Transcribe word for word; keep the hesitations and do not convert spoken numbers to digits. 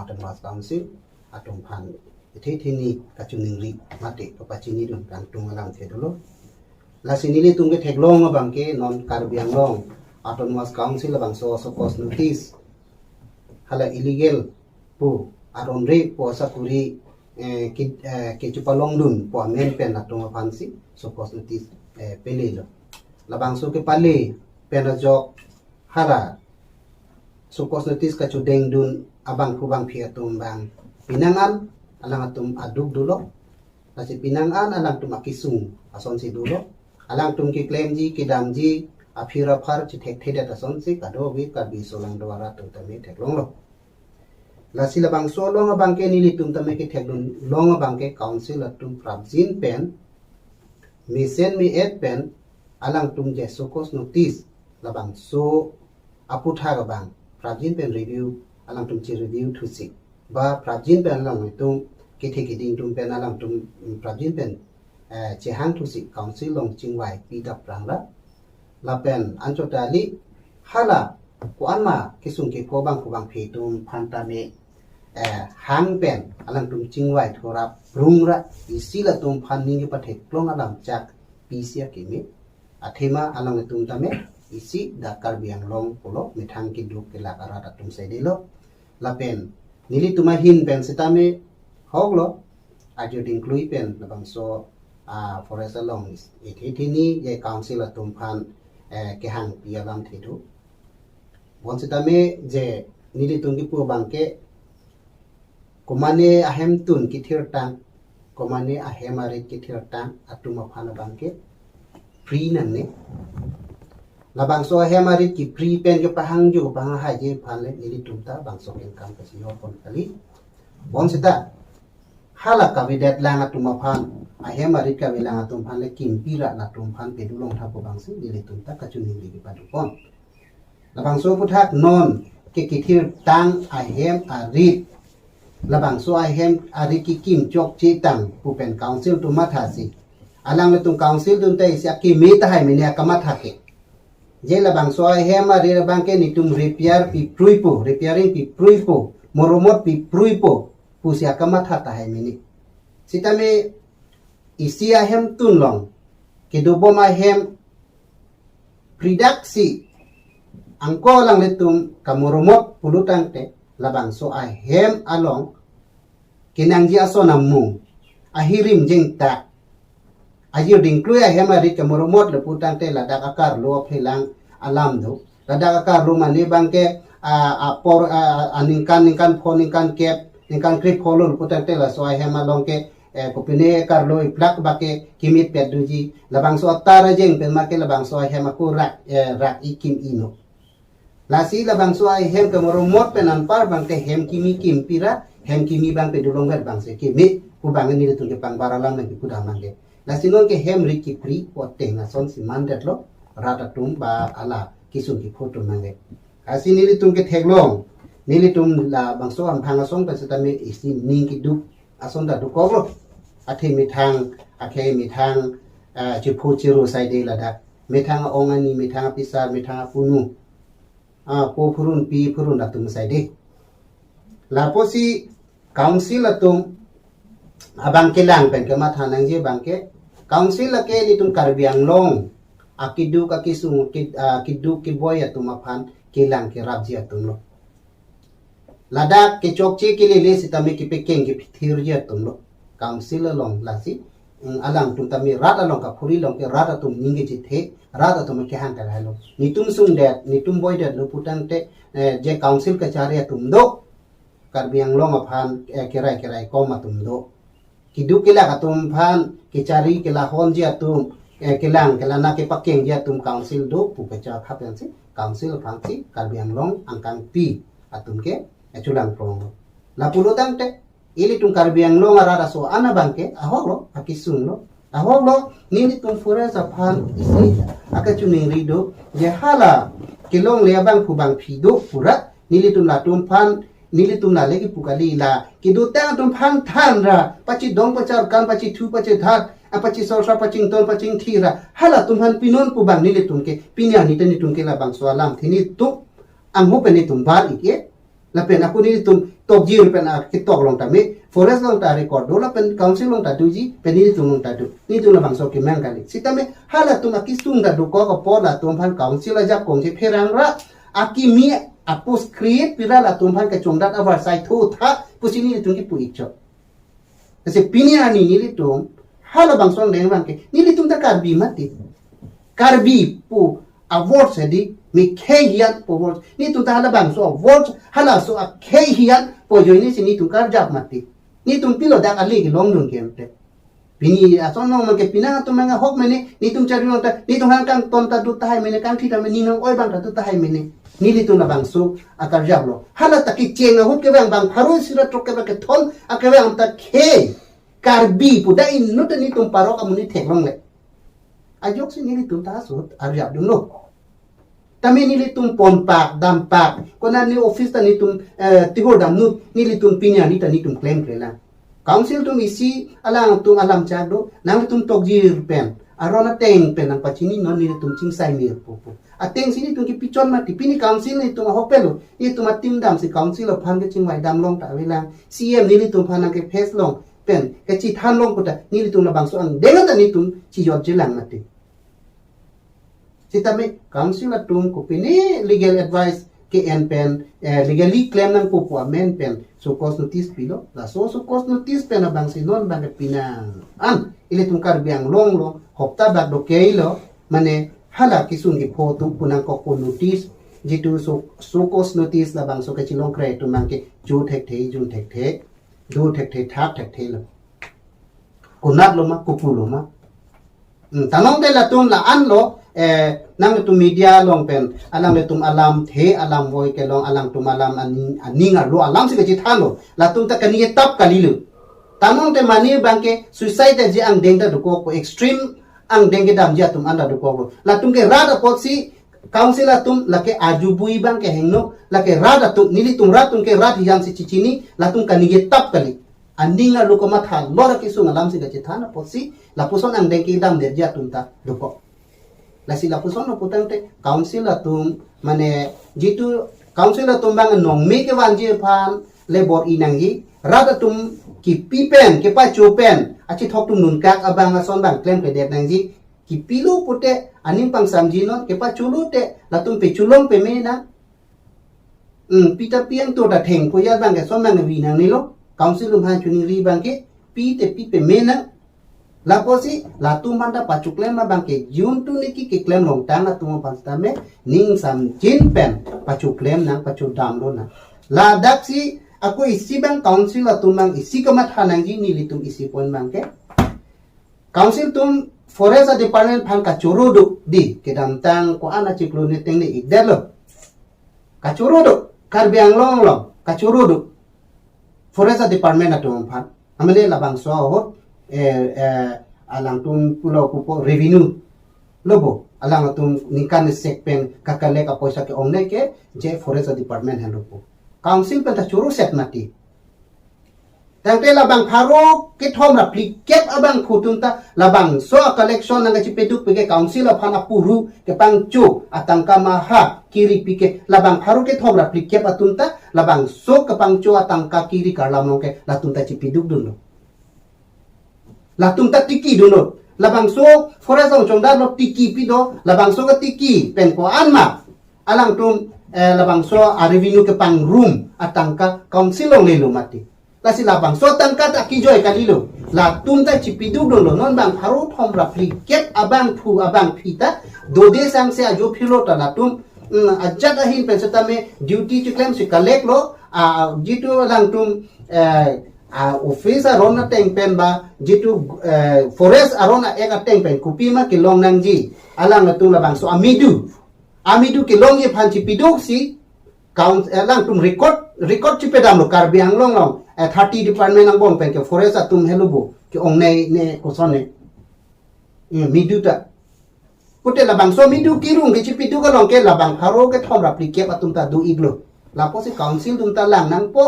Autonomous Council atum aphan ithi thini kachiningri mate kapachinidun kangtung alamthe dolo. Lasi nelitum ketheklong abangke non Karbi Anglong Autonomous Council labangso show cause notice hala illegal pu aron re pu asakuri eh, ki, eh, kechepalongdun pu amen pen atum aphansi show cause notice eh, pelelo. Labangso kepale pen ajok hala show cause notice kachudengdun abangphu bangphi atum abang penang an alangtum aduk dolo. Lasi penang an alangtum akesung asonsi dolo. Alangtum keklemji kedamji aphir aphar chethekthedet asonsi kadokave Karbi solangdo arat atum tame theklonglo. Lasi labangso along abangke nelitum tame ketheklong abangke council atum prapjin pen mesen me-et pen alangtum je show cause notice labangso aputhak abang prapjin pen review alangtum chereview thusi ba prapjin pen alangtum kethe keding atum pen alangtum mm, prapjin pen eh, chehang thusi council along chingvai pidap prang ra. Lapen anchot kali hala ko-an ma kesung kepho bangphu bangphi atum aphan tame eh, hang pen alangtum chingvai thurap prung ra isi latum aphan ning kepatheklong alam chak pisi akimi. Athema alangtum tame isi dak Karbi Anglong pulo methang keduk kelak arat atum saidelo. Lapen nelitum ahin pen sitame ahoklo ajo dingklui pen labangso ah, forest along is- ithi thini je council atum aphan eh, kehangpi alamthe do. Bonsitame je nelitum kipu abangke komane ahemtun kethirtang, komane ahem arit kethirtang atum aphan abangke free nangne. Labangso ahem arit kepri pen kepahangjo pahang haji aphan le nelitum ta bangso income kachiyok pon kali. Bonsita hala kavedet lang atum aphan, ahem arit kavelang atum aphan le kimpi ra latum aphan pedulong tha pu abangsi nelitum ta kachiningri kepado pon. Labangso aputhak non ke kethirtang ahem arit, labangso ahem arit kekim chokche tang pu pen council atum mathasi. Alanglitum council atum ta isi akeme tahai mene akamatha ke. Je labangso ahem arit abangke nelitum repair piprui pu, repairing piprui pu, moromot piprui pu, pusi akamatha tahai mene. Sitame isi ahemtun along kedobom ahem pridaksi angko alanglitum kamoromot pulo tangte labangso ahem along kenangji ason amung, ahirim jengtak, ajo dingklui ahem arit kamoromot le pu tangte ladak akarlo aphelang alam do. Ladak akarlo mane abangke ah, apor ah, aningkan ningkan pho ningkan kep ningkan krepho lo pu tangte laso ahem along ke eh, kopine akarlo iplak bake kimit pet doji labangso atar ajeng pen make labangso ahem ako rak eh, rak ikim ino. Lasi labangso ahem kamoromot pen anpar abangke hem kimi kimpi ra hem kimi abang pedulong vet abangsi keme pu abang nelitum kepangbar alam nang kipu dam nangke. Lasi non ke hem rit kepri pu ateng asonsi mandetlo rat atum ba ala kesung kepho atum nangke. Lasi nelitum ketheklong nelitum labangso amphang asong pen sitame isi ning keduk ason ta dokoklo. Athe methang, akhei methang ah, chepho cheru saide ladak. Methang a-ong ani, methang apisar, methang apunu. Ah, po phurun pi phurun atum saide. Lapusi council atum abang kelang pen kematha nangji abangke council lake nelitum Karbi Anglong akeduk akesung ked- ah, keduk keboi atum aphan kelang kerapji atum lo. Ladak kechokche kelele sitame kepekeng kepithirji atum lo. Council along lasi mm, alangtum tame rat along kaphuri along ke rat atum ning kechethe, rat atum kehang kalai lo. Nelitum sungdet, nelitum boidet lo pu tangte eh, je council kachari atum do. Karbi Anglong aphan eh, kerai kerai kom atum do. Keduk kelak atum aphan kechari kelahonji atum eh, kelang kelana kepakengji atum council do pu kachar khap yangsi council aphansi Karbi Anglong angkangpi atum ke eh, chulang prong lo. Lapulo tangte ilitum Karbi Anglong arat aso ana abangke ahoklo akesung lo. Ahoklo nelitum forest aphan isi akachiningri do je hala kelongle abangphu bangphi do pura nelitum latum aphan nelitum la legi pu kali la kedotang atum aphan than ra pachidong pacharkan pachithu pachithak ah, pachisorsa pachington pachingthi ra halatum aphan pinon pu abang nelitum ke pini arni ta nelitum ke labangso alamthe nelitum angho pen nelitum bar ik-e lapen ako nelitum tokjir pen aketok along tame, forest along ta record do lapen council along ta doji, pen nelitum along ta do. Nelitum labangso kemang kali. Sitame halatum akesung ta dokok apot latum aphan council ajakong si pherang ra, akimi a-post create pira latum aphan kachongdat avarsai thotha pusi nelitum kipu ikchot. Lasi pini arni nelitum halabangso angdeng abangke, nelitum ta Karbi mati. Karbi pu a-word hedi, mekhei hiyan pu word. Nelitum ta halabangso a-word, halaso akhei hiyan pu ajoine si nelitum karjap mati. Nelitum pilo dak ale kelongdun kemte. Pini ason nong mangke pini atum mangke ahok mene, nelitum chari nong ta, nelitum hang kangton ta do tahai mene, kangthi ta mene, nong oi abang ta do tahai mene. Nelitum labangso akarjap lo. Hala ta kecheng ahut kevang bang pharo isi ra throk kevang kethom akevang ta khei Karbi pu dak inut ta nelitum parok amonit theklongle. Ajoksi nelitum ta ahut arjapdunlo. Tame nelitum ponpak, dampak. Konat ne office ta nelitum, eh, tihor damnut, nelitum pini arni ta nelitum klemklelang. Council atum isi alangtum alam chak do, nanglitum tokjir pen, aron ateng pen nangpachini non nelitum chingsai mir pupu. Ateng si nelitum kipichon mati, pini council nelitum ahok pelo, nelitum a-team damsi council aphan kechingvai damlong ta avelang. C M nelitum aphan nangke-face long pen, kachethan long puta, nelitum labangso angdeng ta nelitum chijotjilang mati. Sitame council atum kopine legal advice ke-en pen, eh, legally claim nangpo pu amen pen show cause notice pilo. Laso show cause notice pen abangsi non abangke pini an ilitum Karbi Anglong along hopta bak do keilo, mane hala kesung kepho atum pu nangkokpo notice, jitu show, show cause notice labangso kachelongkre atum abangke cho thekthe, jun thekthe, do thekthe, thak thekthe lo. Konat lo ma, kopu lo ma. Hmm, tangte latum la-an lo, eh, nangtum media along pen, alanglitum alamthe alamvoi kelong, alangtum alam aning, aning arlo alam si kachethanlo. Latum ta kani etap kalilo. Tangte mane abangke suicidal ji angdeng ta dokokpo, extreme angdeng kedamji atum an ta dokokpo. Latum ke rat apotsi council atum lake ajubui abangke hingno, lake rat atum, nelitum rat atum ke rat hiyan si chechini, latum kani etap kali. Aning arlo kamatha lor akesung alam si kachethan apotsi, lapuson angdeng kedamdetji atum ta dokok. Lasi lapuson lo putangte council atum, mane jitu council atum abang nongme kevanji aphan le bor-i nangji, rat atum kipi pen, kepacho pen, achethok atum nunkak abang ason abang klemkledet nangji, kipilo pute aning pangsamji non, kepacholo te latum pecholong peme nang. Hmm, pi ta pi angto ta thengpo ya abangke ason abang ri nangnelo. Council atum aphan choningri abangke pi te pi peme nang. Lapusi latum aphan ta pachoklem abangke jun tu niki keklem longtang atum aphan sitame ning samjin pen pachoklem nang, pachodamlo nang. Ladaksi ako isi abang council atum abang isi kamatha nangji, nelitum isi point abangke. Council atum forest department aphan kachoro do di, kedamtang ko-an achiklo ne tengne ikdetlo. Kachoro do, Karbi Anglong along kachoro do. Forest department atum aphan. Amane labangso ahut, eh, eh, alangtum pulo pupo revenue lo bo. Alangtum ningkan sek pen kakalek apoisa ke-ongnei ke je forest department henlo po. Council pen ta choro set mati. Tangte labang pharo kethom ra phlikep abangphu atum ta labangso a-collection nangkachipeduk pike council aphan apuru kepangcho atangka maha kiri pike labang pharo kethom ra phlikep atum ta labangso kepangcho atangka kiri karlam along ke latum ta chipedukdunlo. Latum ta tikidunlo. Labangso forest along chongdamlo tiki pido, labangso ketiki pen ko-an ma alangtum, eh, labangso a-revenue kepangrum atangka council along lelo mati. Lasi labangso atangka ta kijoi kalilo. Latum ta chipedukdunlo, non bang pharo thom ra phlikep abangphu abangphi ta dode sangse ajo philo ta latum, mm, ajat ahin pen setame duty chiklemsi kaleklo, a, jitu alangtum, eh, a-office aron ateng pen ba, jitu, eh, forest aron a-act ateng pen kopima kelong nangji, alangtum labangso amidu. Amidu kelongji aphan chipeduksi, count, eh, alangtum record, record chipedamlo Karbi Anglong along, eh, thirty department angbong pen ke forest atum helo bo, ke-ongnei ne kosonne. Hmm, midu ta. Pute labangso midu kirung ke chipeduk along ke labang pharo kethom ra phlikep atum ta do-iklo. Lapusi council atum ta lang nangpo.